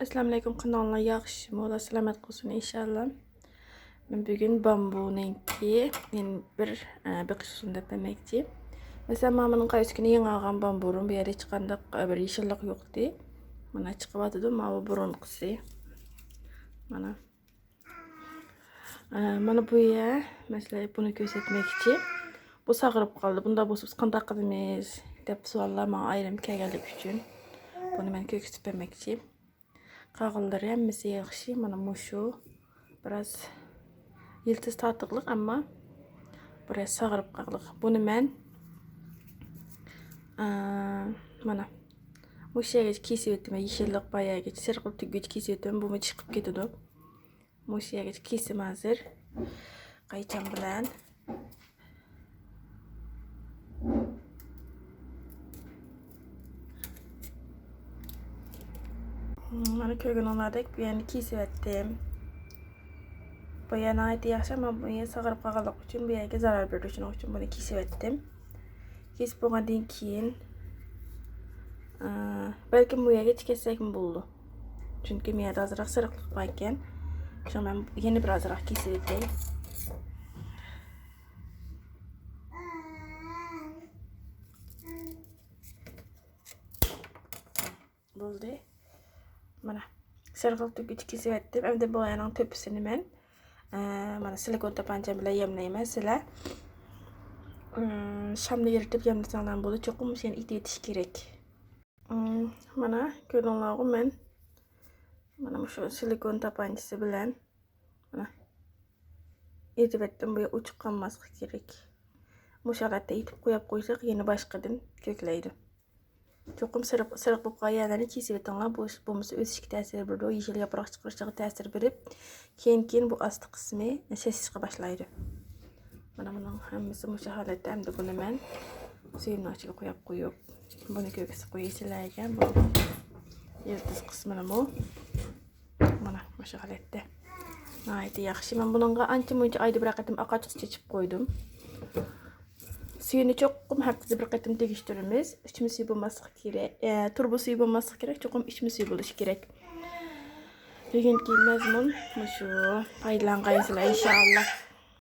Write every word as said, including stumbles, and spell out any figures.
ئەسسالامۇئەلەيكۇم، قانداقلار ياخشىمۇ؟ ئاللا سالامەت قىلسۇن ئىنشاللا. مەن بۈگۈن بامبۇنىڭكى يەنە بىر، ئە، بېقىش ئۇسۇلىنى دەپ بەرمەكچى. مەسىلەن، مانا مېنىڭ قايسى كۈنى يېڭى ئالغان بامبۇرۇم، بۇ يەردە ھېچقانداق، ئە، بىر يېشىللىق يوق ئىدى. مانا چىقىۋاتىدۇ، ماۋۇ بۇرۇنقىسى. مانا. ئە، مانا بۇ يەر، مەسىلەن، بۇنى كۆرسەتمەكچى. بۇ ساغىرىپ قالدى. بۇنداق بولسا بىز قانداق قىلىمىز دەپ سوئاللار ماڭا ئايرىم كەلگەنلىكى ئۈچۈن بۇنى مەن كۆرسىتىپ بەرمەكچى. قالغانلىرى ھەممىسى ياخشى. مانا مۇشۇ بىراز يىلتىز تارتىقلىق، ئەمما بىراز ساغىرىپ قالدى. بۇنى مەن، ئە، مانا مۇشۇ يەرگىچە كېسىۋېتىمەن. يېشىللىق بار يەرگىچە، سېرىقلىق تۈگىگىچە كېسىۋېتىمەن. بۇمۇ چىقىپ كېتىدۇ. مۇشۇ يەرگىچە كېسىم ھازىر. قايچام بىلەن. مانا كۆرگىنىڭلاردەك بۇ يەرنى كېسىۋەتتىم. بۇ يەر ناھايىتى ياخشى، ئەمما بۇ يەر ساغىرىپ قالغانلىقى ئۈچۈن، بۇ يەرگە زارار بېرىدۇ، شۇنىڭ ئۈچۈن بۇنى كېسىۋەتتىم. كېسىپ بولغاندىن كېيىن، ئە، بەلكىم بۇ يەرگىچە كەسسەكمۇ بولىدۇ. چۈنكى مېيەدە ئازراق سېرىقلىق بار ئىكەن. شۇڭا مەن يەنە بىر ئازراق كېسىۋېتەي. بولدى. مانا، سېرىقلىق تۈگىگىچە كېسىۋەتتىم. ئەمدى بۇ يەرنىڭ تۆپىسىنى مەن، ئە، مانا، سىلىكون تاپانچام بىلەن يەملەيمەن. سىلەر، ئىم، شامنى ئېرىتىپ يەملىسەڭلار بولىدۇ. چوقۇم مۇشۇنى ئېتىۋېتىش كېرەك. ئىم، مانا، كۆردۈڭلارغۇ، مەن مانا مۇشۇ سىلىكون تاپانچىسى بىلەن، مانا، ئېتىۋەتتىم. بۇ يەر ئوچۇق قالماسلىقى كېرەك. مۇشۇ ھالەتتە ئېتىپ قويۇپ قويساق، يەنە باشقىدىن كۆكلەيدۇ. چوقۇم سېرىق، سېرىق بولۇپ قالغان يەرلەرنى كېسىۋېتىڭلار. بۇ، بولمىسا ئۆسۈشكە تەسىر بېرىدۇ، يېشىل ياپراق چىقىرىشىغا تەسىر بېرىپ، كېيىن، كېيىن بۇ ئاستى قىسمى سېسىشقا باشلايدۇ. مانا بۇنىڭ ھەممىسى مۇشۇ ھالەتتە. ئەمدى بۇنى مەن سۈيۈمنىڭ ئىچىگە قويۇپ قويۇپ، بۇنى كۆرسىتىپ قوياي سىلەرگە. بۇ يىلتىز قىسمىنىمۇ مانا مۇشۇ ھالەتتە. ناھايىتى ياخشى. مەن بۇنىڭغا ئانچە مۇنچە ئايدا بىر قېتىم ئاقارتقۇچ چېچىپ قويدۇم. سۈيىنى چوقۇم ھەپتىدە بىر قېتىم تېگىشتۈرىمىز. ئىچمە سۈيى بولماسلىقى كېرەك. ئە، تۇرۇبا سۈيى بولماسلىقى كېرەك. چوقۇم ئىچمە سۈيى بولۇشى كېرەك. بۈگۈنكى مەزمۇن مۇشۇ. پايدىلانغايسىلەر ئىنشائاللا.